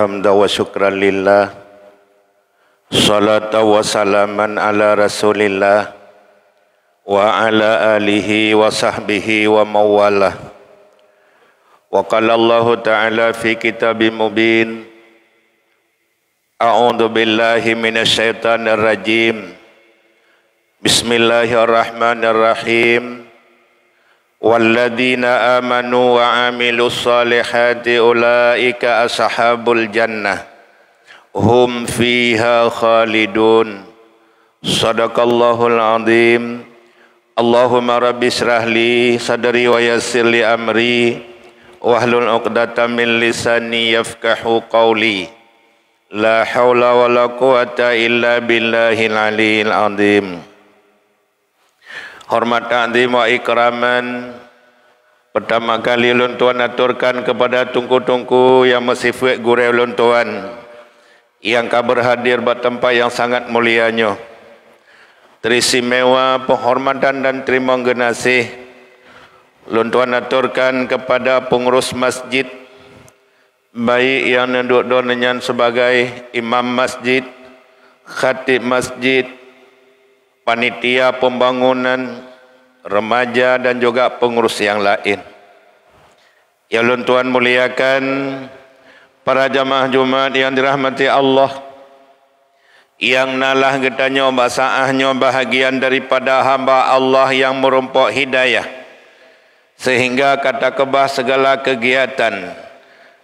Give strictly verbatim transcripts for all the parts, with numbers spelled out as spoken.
Hamdan wa syukran lillah. Salatan wa salaman ala Rasulillah wa ala alihi wa sahbihi wa mawalah. Wa qala Allahu ta'ala fi kitabih mubin. A'udzu billahi minasy syaithanir rajim. Bismillahirrahmanirrahim. Walladzina amanu wa amilus shalihati ulaika ashabul jannah. Hum fiha khalidun. Shadaqallahul adzim. Allahumma rabbi shrah li sadri wa yassir li amri wahlul 'uqdatam min lisani yafqahu qawli. La haula wala quwwata illa billahil aliyil azim. Hormat takzim wa ikraman, pertama kali lôn tuan aturkan kepada teungku-teungku yang meusifeuet gurée lôn tuan, nyang ka berhadir bak teumpat nyang sangat mulia nyoe. Teristimewa penghormatan dan teurimong geunaséh lôn tuan aturkan kepada pengurus masjid, baik nyang neuduek droeneuh nyan sebagai imam masjid, khatib masjid, panitia pembangunan, remaja dan juga pengurus nyang laén. Nyang lôn tuan muliakan, para jamaah Jumat nyang dirahmati Allah, nyang na lah geutanyoe bak saát nyoe bahagian daripada hamba Allah nyang meurumpok hidayah, sehingga ka takeubah segala keugiatan,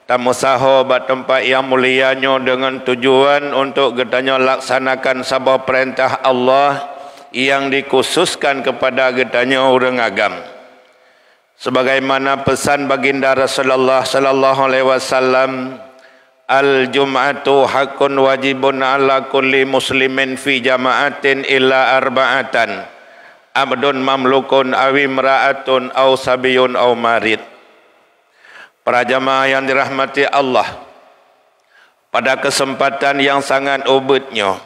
tameusaho bak teumpat nyang mulia nyoe deungon tujuan untuk geutanyoe laksanakan saboh peurintah Allah nyang dikhususkan keupada geutanyoe ureuëng agam. Sebagaimana peusan Baginda Rasulullah sallallahu alaihi wasallam, "Al-jum'atu haqqun wajibun ala kulli muslimin fi jama'atin illa arba'atan, abdun mamlukun aw imra'atun aw sabiyun aw marid." Para jamaah yang dirahmati Allah, pada kesempatan yang sangat ubit nyoe,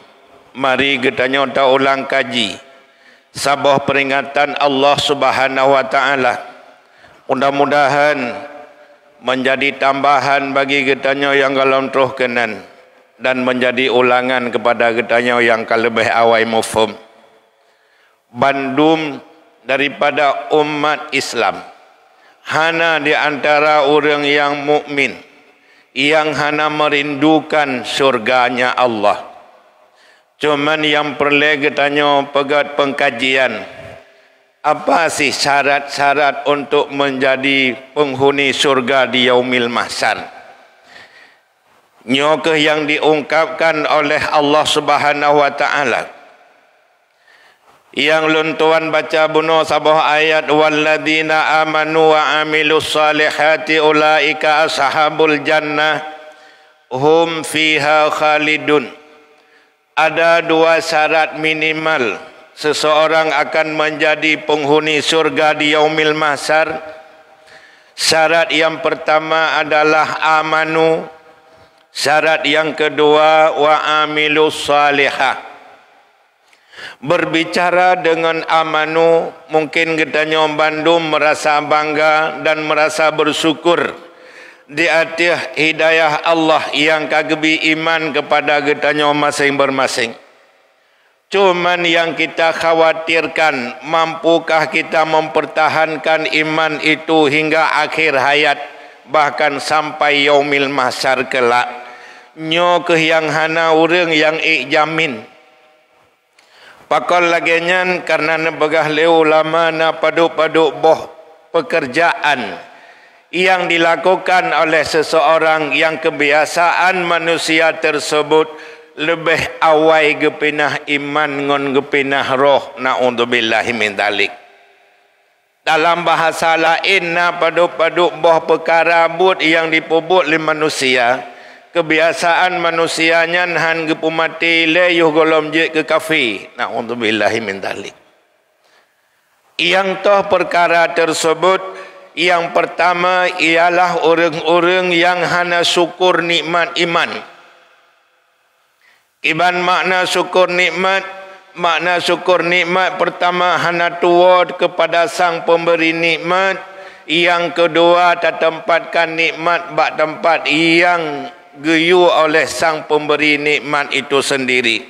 mari geutanyoe taulang kaji saboh peringatan Allah Subhanahu wa Ta'ala. Mudah-mudahan menjadi tambahan bagi geutanyoe nyang gohlom troh keunan dan menjadi ulangan kepada geutanyoe nyang ka leubeh awai muphom. Bandum daripada umat Islam hana di antara ureuëng nyang mukmin nyang hana merindukan syurga-Nya Allah. Cuman nyang peureulée geutanyoe peugét pengkajian, apa sih syarat-syarat untuk menjadi penghuni syurga di Yaumil Mahsyar? Nyoe kheueh nyang diungkapkan oleh Allah Subhanahu wa Ta'ala. Nyang lôn tuan baca bunoe saboh ayat, "Walladzina amanu wa amilus shalihati ulaika ashabul jannah hum fiha khalidun." Ada dua syarat minimal seseorang akan menjadi penghuni syurga di Yaumil Mahsyar. Syarat yang pertama adalah amanu. Syarat yang kedua, wa amilus shalihah. Berbicara dengan amanu, mungkin geutanyoe bandum merasa bangga dan merasa bersyukur di ateueh hidayah Allah nyang ka geubri iman kepada geutanyoe maséng-maséng. Cuman nyang kita khawatirkan, mampukah kita mempertahankan iman itu hingga akhir hayat, bahkan sampai Yaumil Mahsyar kelak? Nyoe kheueh nyang hana ureuëng nyang ék jamin. Pakon lagée nyan? Karena neupeugah lé ulama na padub-padub boh pekerjaan yang dilakukan oleh seseorang yang kebiasaan manusia tersebut leubeh awai geupinah iman ngon geupinah roh. Naudzubillahi min dzalik. Dalam bahasa laén, na padub-padub boh peukara buet nyang jipeubuet lé manusia, kebiasaan manusia nyan han geupeumaté lé yoh gohlom jeuet keu kafé. Naudzubillahi min dzalik. Nyang toh peukara teusebut, nyang peurtama ialah ureuëng-ureuëng nyang hana syukur nikmat iman. Kiban makna syukur nikmat? Makna syukur nikmat, peurtama, hana tuwoe keupada Sang Peumeubri nikmat, nyang keudua, tateumpatkan nikmat bak teumpat nyang geuyue oleh Sang Pemberi nikmat itu sendiri.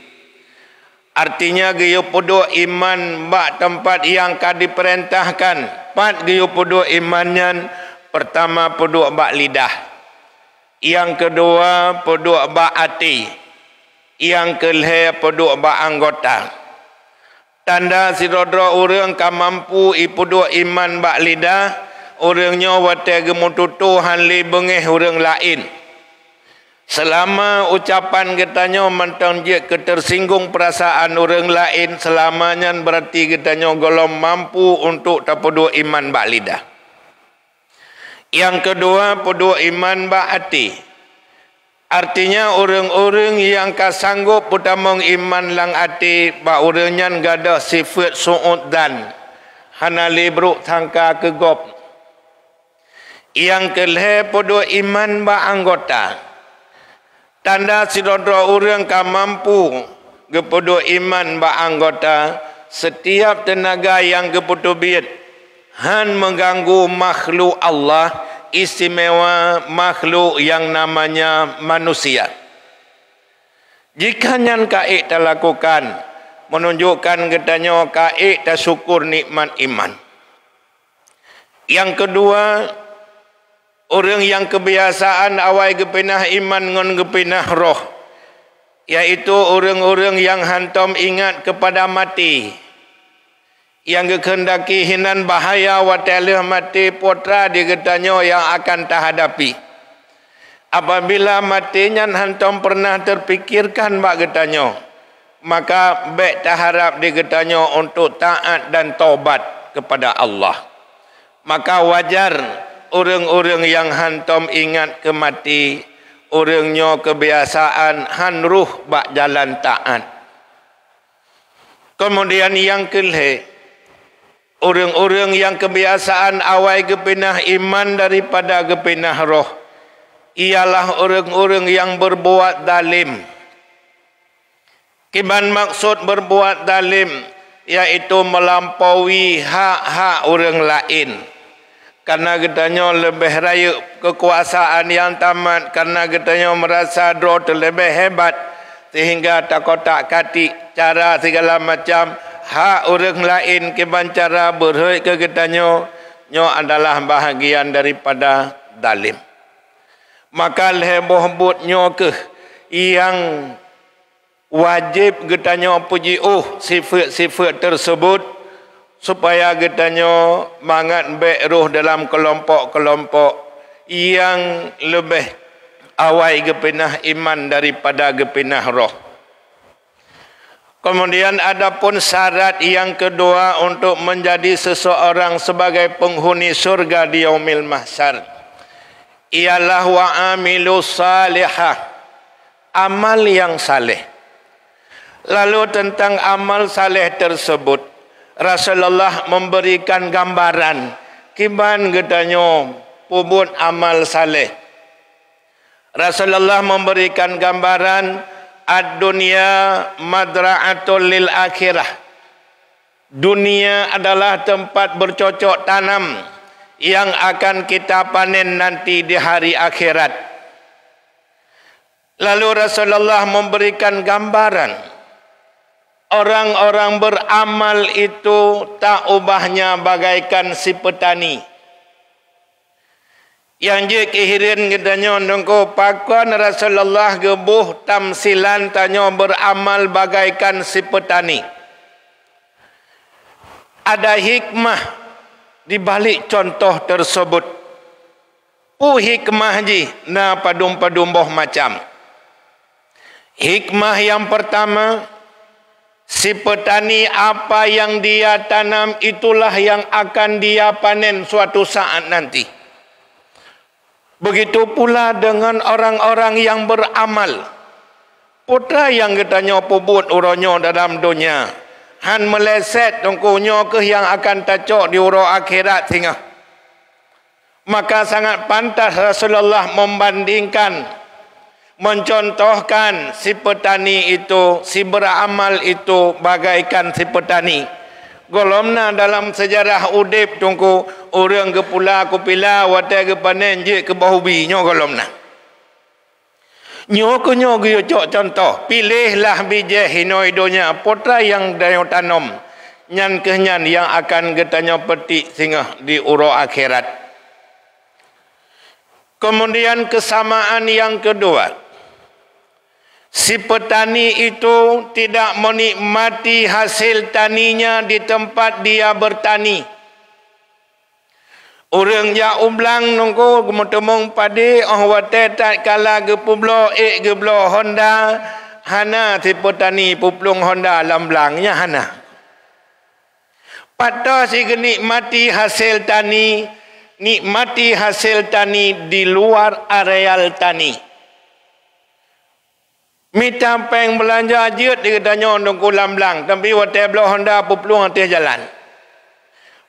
Artinya, geuyue peuduek iman bak teumpat nyang ka dipeurintahkan. Pat geuyue peuduek iman nyan? Peurtama, peuduek bak lidah. Nyang keudua, peuduek bak até. Nyang keulhèe, peuduek bak anggota. Tanda sidroe-droe ureuëng ka mampu ipeuduek iman bak lidah, ureuëng nyoe watée geumeututoe hán lé beungéh ureuëng laén. Seulama ucapan geutanyoe mantong jeuet keu teusinggong peurasaan ureuëng laén, seulama nyan beurati geutanyoe gohlom mampu untuk tapeuduek iman bak lidah. Nyang keudua, peuduek iman bak até. Artinya, ureuëng-ureuëng nyang ka sanggob peutamong iman lam até, bak ureuëng nyan gadôh sifeuet su'udzan, hana lé brôk sangka keu gob. Nyang keulhèe, peuduek iman bak anggota. Tanda sidroe-droe ureuëng ka mampu geupeuduek iman bak anggota, setiap teunaga nyang geupeuteubiet hán meuganggu makhluk Allah, istimewa makhluk nyang namanya manusia. Jika nyan ka ék talakukan, meununjukkan geutanyoe ka ék tasyukur nikmat iman. Nyang keudua, ureuëng nyang keubiasaan awai geupeunah iman ngon geupeunah roh, yaitu ureuëng-ureuëng nyang hántom ingat keupada maté. Nyang geukheundaki hinan bahaya watée lheueh maté, peue teuma di geutanyoe nyang akan tahadapi. Apabila maté nyan hántom peureunah teupikirkan bak geutanyoe, maka bék taharab di geutanyoe untuk taát dan taubat keupada Allah. Maka wajar ureuëng-ureuëng nyang hántom ingat keu maté, ureuëng nyoe keubiasaan hán rôh bak jalan taát. Keumudian nyang keulhèe, ureuëng-ureuëng nyang keubiasaan awai geupeunah iman daripada geupeunah roh, ialah ureuëng-ureuëng nyang beurbuat zalém. Kiban maksud beurbuat zalém, yaitu meulampaui hak-hak ureuëng laén. Kareuna geutanyoe leubeh rayeuk keukuasaan nyang tamat, kareuna geutanyoe meurasa droe teuleubeh hebat, seuhingga takotak-katik cara sigala macam hak ureuëng laén kiban cara beurhot keu geutanyoe, nyoe adalah bahagian daripada zalém. Maka lhée boh buet nyoe kheueh nyang wajéb geutanyoe peujiôh sifeuet-sifeuet teuseubut, supaya geutanyoe mangat bék rôh dalam keulompok-keulompok nyang leubeh awai geupeunah iman daripada geupeunah roh. Keumudian, adapun syarat nyang keudua untuk meunjadi seuseurang sibagai peunghuni syeuruga di Yaumil Mahsyar, ialah wa amilu shalihah, amal nyang saleh. Lalu teuntang amal saleh teuseubut, Rasulullah meuberikan gambaran kiban geutanyoe peubuet amal saleh. Rasulullah meuberikan gambaran, "Ad-dunya madra'atul lil akhirah." Dunia adalah teumpat beucocok tanam nyang akan kita panen nanti di hari akhirat. Lalu Rasulullah memberikan gambaran, orang-orang beramal itu tak ubahnya bagaikan si petani. Nyang jeuet keu hireuen geutanyoe, Teungku, pakon Rasulullah geuboh tamsilan tanyoe beramal bagaikan si petani. Ada hikmah di balik contoh tersebut. Peue hikmah jih? Na padum-padum boh macam. Hikmah yang pertama, si petani, apa yang dia tanam, itulah yang akan dia panen suatu saat nanti. Begitu pula dengan orang-orang yang beramal. Peue nyang geutanyoe peubuet uroe nyoe dalam donya, hán meuleset, Teungku, nyoe kheueh nyang akan tacok di uroe akhirat singoh. Maka sangat pantas Rasulullah membandingkan, mencontohkan si petani itu, si beramal itu bagaikan si petani. Gohlom na dalam sejarah udeb, Teungku, ureuëng geupula kupila watée geupanen jeuet keu boh ubi, nyoe gohlom na. Nyoe keuh nyoe geuyue cok cuntoh, piléhlah bijéh inoe donya, peue nyang tanyoe tanom, nyan keuh nyan nyang akan geutanyoe peutik singoh di uroe akhirat. Kemudian kesamaan yang kedua, si petani itu tidak menikmati hasil taninya di tempat dia bertani. Ureuëng jak u blang nungku geumeuteumong padé, óh watée tatkala geupubloe ék geubloe honda, hana si petani puplueng honda lam blang, nyan hana. Pat toh si geunikmati hasil tani, nikmati hasil tani di luar areal tani. Mita péng beulanja jeuet di geutanyoe nungku lam blang, tapi watée bloe honda puplueng ateueh jalan.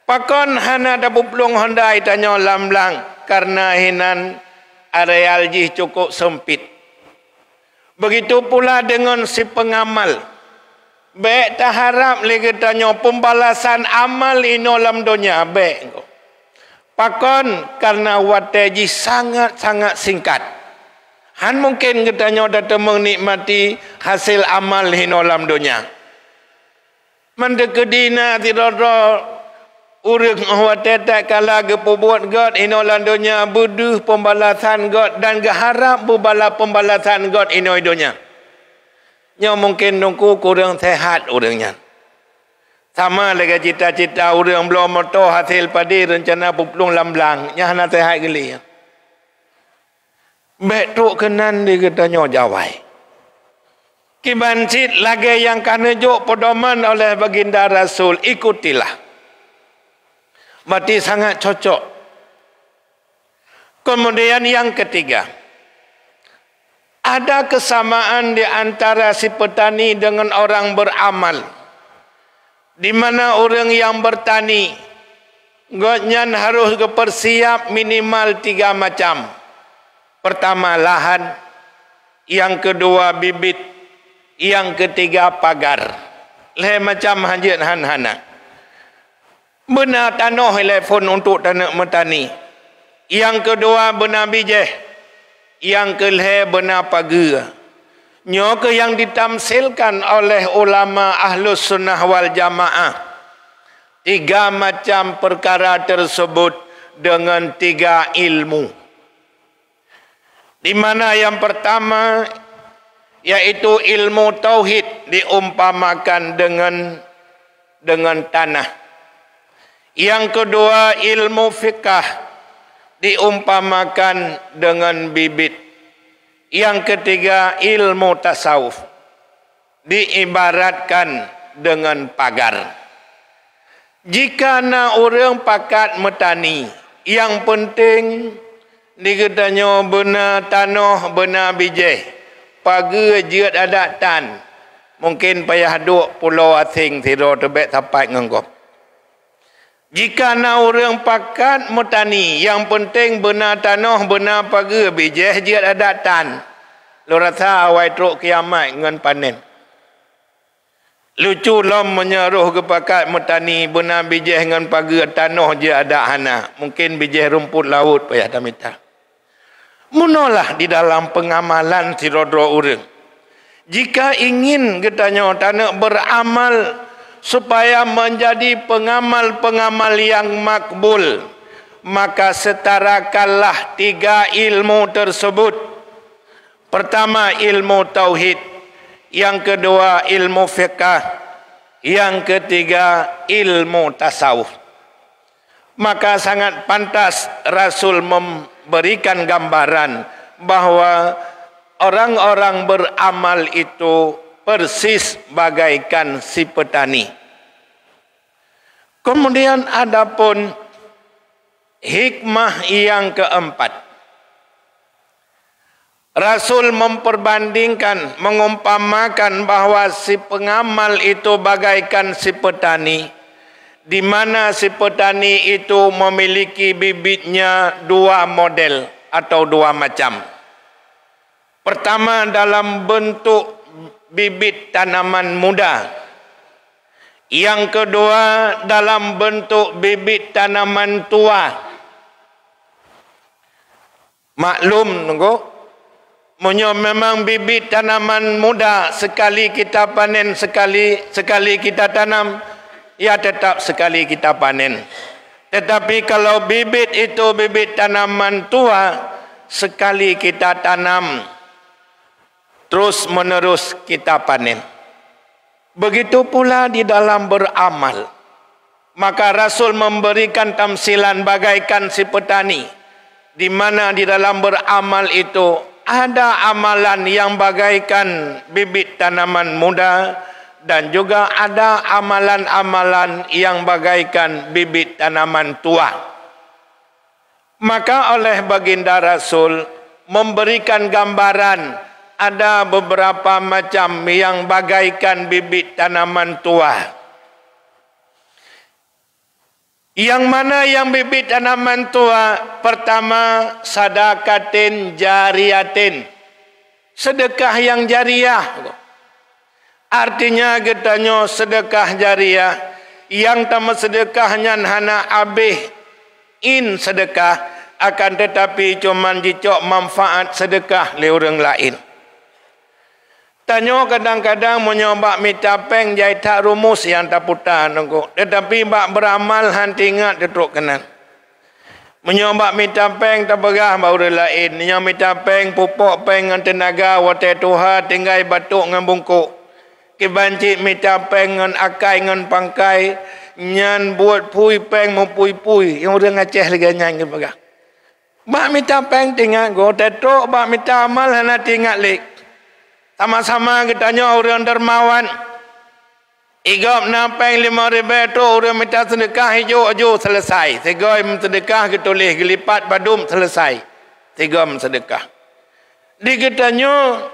Pakon hana tapuplueng honda geutanyoe lam blang? Karena hinan areal jih cukup sempit. Begitu pula deungon si peungamal. Bék taharab lé geutanyoe peubalasan amal inoe lam donya, bék. Pakon? Karena watée jih sangat-sangat singkat. Hán mungken geutanyoe tateumeunikmati hasil amal inoe lam donya. Manteukeudi na sidroe-droe ureuëng óh watée tatkala geupeubuet gét inoe lam donya beudeuh peubalasan gét dan geuharab beubala peubalasan gét inoe donya. Nyoe mungken nungku kureueng seuhat ureuëng nyan. Sama lagée cita-cita ureuëng bloe moto hasil padé reuncana puplueng lam blang, nyan hana seuhat geuh lé. Bék trok keunan di geutanyoe jawai. Kiban cit lagée nyang ka neujok peudoman oleh Baginda Rasul, ikutilah. Berarti sangat cocok. Kemudian yang ketiga, ada kesamaan di antara si petani dengan orang beramal. Di mana ureuëng nyang beurtani, gobnyan harôh geupeusiab minimal tiga macam. Peurtama lahan, nyang keudua bibit, nyang keutiga pagar. Lhée macam hanjeuet han hana. Beuna tanoh ilée phon untuk taneuk meutani. Nyang keudua beuna bijéh, nyang keulhée beuna pageue. Nyoe keuh nyang ditamsilkan oleh ulama Ahlus Sunnah wal Jamaah. Tiga macam peukara teuseubut deungon tiga ilmu. Di mana nyang peurtama, yaitu ilmu tauhid diumpamakan deungon, deungon tanah. Nyang keudua, ilmu fiqah diumpamakan deungon bibit. Nyang keutiga, ilmu tasawuf diibaratkan deungon pagar. Jika na ureuëng pakat meutani, nyang peunteng di geutanyoe beuna tanoh, beuna bijéh, pageue jeuet adak tan, mungken payah duek pulo aséng sidroe teubek sapat ngon gob. Jika na ureuëng pakat meutani, nyang peunteng beuna tanoh, beuna pageue, bijéh jeuet adak tan. Lôn rasa awai trok kiamat ngon panen. Lucu lom meunyoe roh geupakat meutani, beuna bijéh ngon pageue, tanoh jeuet adak hana, mungken bijéh rumput laôt payah tamita. Meunolah di dalam peungamalan sidroe-droe ureuëng. Jika ingin geutanyoe taneuk beuramal supaya menjadi pengamal-pengamal yang makbul, maka setarakanlah tiga ilmu tersebut. Pertama, ilmu tauhid, yang kedua, ilmu fiqah, yang ketiga, ilmu tasawuf. Maka sangat pantas Rasul memberikan gambaran bahwa orang-orang beramal itu persis bagaikan si petani. Kemudian adapun hikmah yang keempat, Rasul memperbandingkan, mengumpamakan bahwa si pengamal itu bagaikan si petani, di mana si petani itu memiliki bibitnya dua model atau dua macam. Pertama, dalam bentuk bibit tanaman muda. Yang kedua, dalam bentuk bibit tanaman tua. Maklum, nunggu, Meunyoe memang bibit tanaman muda sekali kita panen, sekali, sekali kita tanam, ya tetap sekali kita panen. Tetapi kalau bibit itu bibit tanaman tua, sekali kita tanam, terus-menerus kita panen. Begitu pula di dalam beramal. Maka Rasul memberikan tamsilan bagaikan si petani, di mana di dalam beramal itu ada amalan yang bagaikan bibit tanaman muda dan juga ada amalan-amalan yang bagaikan bibit tanaman tua. Maka oleh Baginda Rasul memberikan gambaran ada beberapa macam yang bagaikan bibit tanaman tua. Yang mana yang bibit tanaman tua? Pertama, sadaqatin jariyatin. Sedekah yang jariah. Artinya geutanyoe sedekah jariah, nyang tameusedekah nyan hana abéh in sedekah, akan tetapi cuman jicok manfaat sedekah lé ureuëng laén. Tanyoe kadang-kadang meunyoe bak mita péng jai that rumus nyang taputa nunggu, tetapi bak beuramal han teuingat teutrok keunan. Meunyoe bak mita péng tapeugah bak ureuëng laén, nyoe mita péng pupok péng ngon teunaga watée tuha tinggai batok ngon bungkok. Kiban cit mita péng ngon akai ngon pangkai, nyan buet phui péng meupui-pui, nyang ureuëng Aceh lagée nyan geupeugah. Bak mita péng teuingat goe, teutrok bak mita amal hana teuingat lé. Sama-sama geutanyoe ureuëng dermawan. Igop na péng limong ribée trok ureuëng mita seudeukah ijok aju seuleusai. Sigoe meuseudeukah geutuléh geulipat padum seuleusai. Sigoe meuseudeukah. Di geutanyoe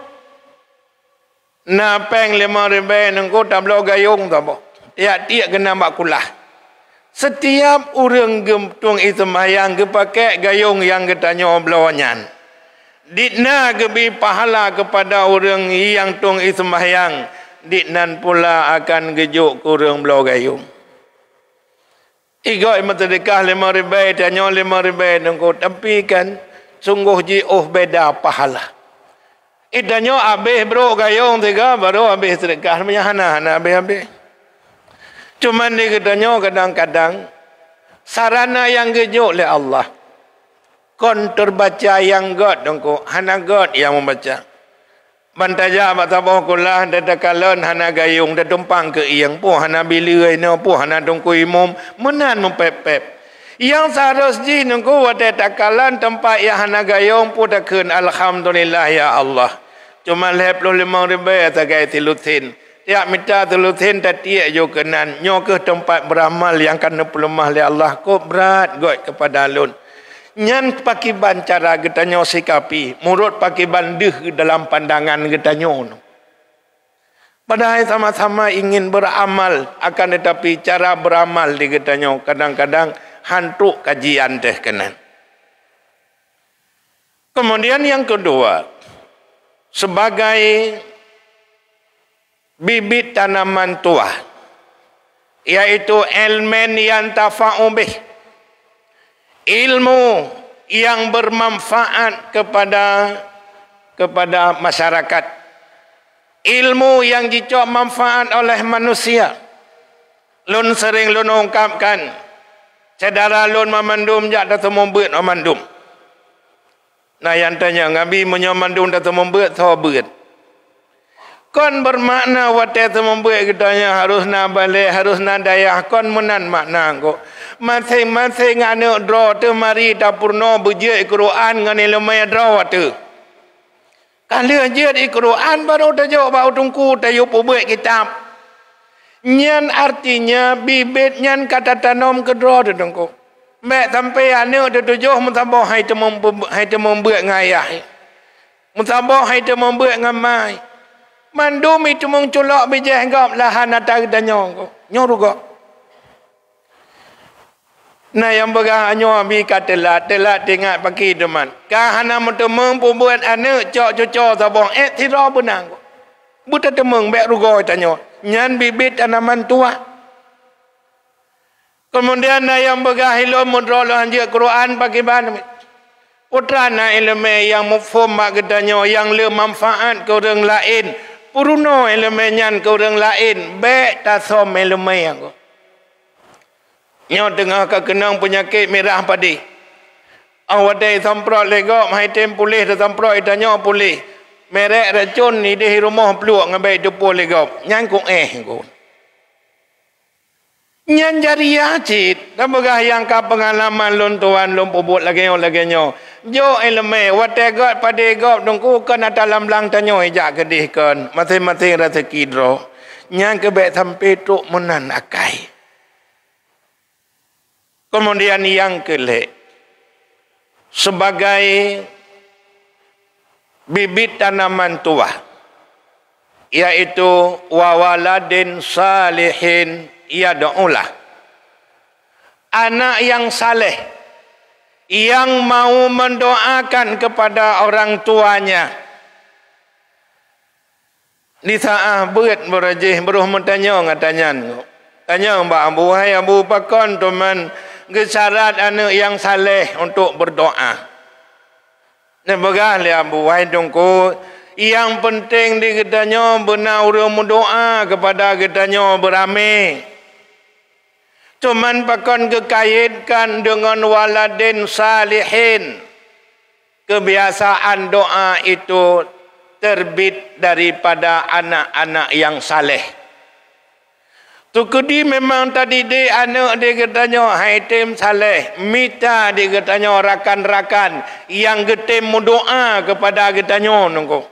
na péng limong ribée nungku tabloe gayong saboh. Tiek-tiek geunan bak kulah. Setiap ureuëng geutueng ie seumayang geupakée gayong nyang geutanyoe bloe nyan. Ditna geubi pahala keupada ureuëng nyang tueng ie seumayang, ditnan pula akan geujok keu ureuëng bloe gayong. Igoe meuseudeukah limong ribée, tanyoe limong ribée nungku, tapi kan sunggoh jiôh beda pahala. Itanyoe abéh brok gayong siga baru abéh seudeukah, meunyo hana, hana abéh-abéh. Cuman di geutanyoe kadang-kadang sarana nyang geujok lé Allah kon teubaca nyang gét teungku, hana gét nyang meubaca. Ban tajak bak saboh kulah, tatakalon hana gayong, tatumpang keu ieng, poh hana bileue inoe, poh hana teungku imum, meunan meupép-pép. Nyang seharôh jih nungku watée takalon teumpat nyang hana gayong, poh takheun, "Alhamdulillah ya Allah." Cuma lhée ploh limong ribée sagai silusen. Tiek mita silusen tatiek ju keunan, nyoe kheueh teumpat beuramal nyang ka neupeuleumah lé Allah, kok brat gét keupada lôn. Nyan pakiban cara geutanyoe sikapi, meunurot pakiban deuh dalam pandangan geutanyoe. Padahai sama-sama ingin beramal, akan tetapi cara beramal di geutanyoe kadang-kadang han trok kajian teuh keunan. Kemudian yang kedua, sebagai bibit tanaman tuah, yaitu ilmin yantafa'u bih, ilmu yang bermanfaat kepada, kepada masyarakat, ilmu yang jicok manfaat oleh manusia. Lôn sering lôn ungkapkan, syedara lôn mamandum jak tateumeubeut mamandum. Nah, nyang tanyong, "Abi, meunyoe mandum tateumeubeut, soe beuet?" Kon bermakna watée teumeubeut geutanyoe harôh na balée, harôh na dayah, kon meunan makna kok. Maséng-maséng aneuëk droe teuh mari tapeurunoe beujeuet Quran ngon ileumé droe teuh. Ka lheueh jeuet Quran baru tajok bak teungku tayue peubuet kitab. Nyan artinya bibit nyan ka tatanom keudroe teuh teungku. Bék sampai aneuëk teutujoh meusaboh hai teumeubeut ngon ayah, meusaboh hai teumeubeut ngon mai. Mandum iteumeung culok bijéh gob lahan ata geutanyoe kok. Nyoe rugoe. Na nyang peugah, "Nyoe bi ka teulat, teulat teuingat paki teuman." Ka hana meuteumeung peubuet aneuëk cok cucoe saboh ék sidroe beunang. Beutateumeung bék rugoe tanyoe. Nyan bibit tanaman tuah. Keumudian na nyang peugah, "Ilôn meudroe lôn hanjeuet Quran pakiban." Peue teuma na iéleumé nyang muphom bak geutanyoe nyang le manfaat keu ureuëng laén, peurunoe iéleumé nyan keu ureuëng laén, bék tasöm iéleumé nyan. Nyoe teungoh ka keunong peunyakét mirah padé. Óh watée jisemprot lé gob, han jitem puléh, jisemprot geutanyoe puléh. Merek racun idéh rumoh pluek ngon bék jiteupue lé gob. Nyan keu éh keu. Nyan jariah cit, tapeugah nyang ka peungalaman lôn tuan lôn peubuet lagée nyoe, lagée nyoe. Jok iéleumé, watée göt padé gob teungku kon ata lam blang tanyoe jak keudeh kon, maséng-maséng raseuki droe. Nyan keuh bék sampai trok meunan akai. Keumudian nyang keulhée, sebagai bibit tanaman tuwah, yaitu wa waladin salihin yad'ulah. Anak yang saleh, yang mau mendoakan kepada orang tuanya. Di saát beuet beurajih beurôh meutanyoe ngon tanyan. Tanyong bak Abu, "Hai Abu, pakon teuma geusyarat aneuëk nyang saleh untuk berdoa?" Neupeugah lé Abu, "Wahai Teungku, nyang peunteng di geutanyoe beuna ureuëng meudoa keupada geutanyoe beuramé. Teuma pakon geukaitkan deungon waladin salihin?" Kebiasaan doa itu terbit daripada anak-anak yang saleh. Teukeudi memang tadidik aneuëk di geutanyoe hai tem saleh, mita di geutanyoe rakan-rakan nyang geutem meudoa keupada geutanyoe nungku.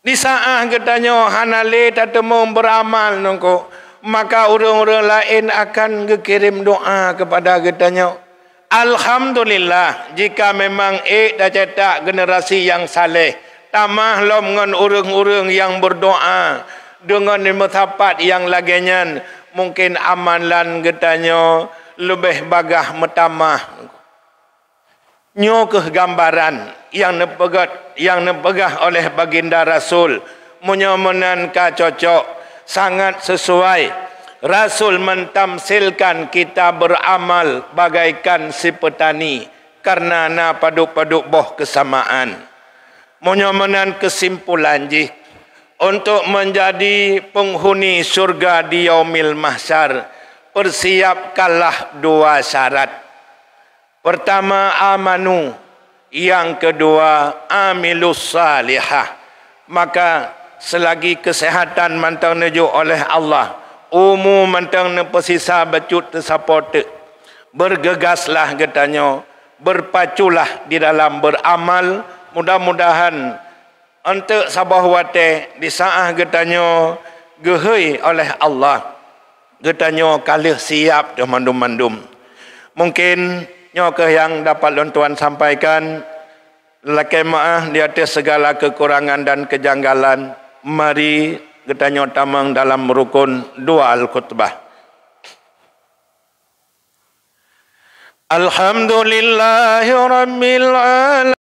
Di saát geutanyoe hana lé tateumeung beuramal nungku, maka ureuëng-ureuëng laén akan geukirém doa keupada geutanyoe. Alhamdulillah, jika memang ék tacetak generasi nyang saleh, tamah lom ngon ureuëng-ureuëng nyang berdoa deungon meusapat nyang lagée nyan, mungkin amalan geutanyoe leubeh bagah meutamah. Nyoe kheueh gambaran nyang neupeugét, nyang neupeugah oleh Baginda Rasul. Meunyoe meunan ka cocok, sangat sesuai. Rasul mentamsilkan kita beramal bagaikan si petani karena na padub-padub boh kesamaan. Meunyoe meunan kesimpulan jih, untuk menjadi penghuni syurga di Yaumil Mahsyar, persiapkanlah dua syarat. Pertama, amanu, yang kedua, amilus salihah. Maka, selagi kesehatan mantong neujok oleh Allah, umu mantong neupeusisa bacut teusapoe teuk, bergegaslah geutanyoe, berpaculah di dalam beramal. Mudah-mudahan eunteuk saboh watée di saát geutanyoe geuhôi oleh Allah, geutanyoe ka lheueh siap teuh mandum-mandum. Mungkin nyoe kheueh nyang dapat lôn tuan sampaikan. Lakée meuáh di ateueh segala kekurangan dan kejanggalan. Mari geutanyoe tamong dalam rukun dua al-khutbah. Alhamdulillahirabbil alamin.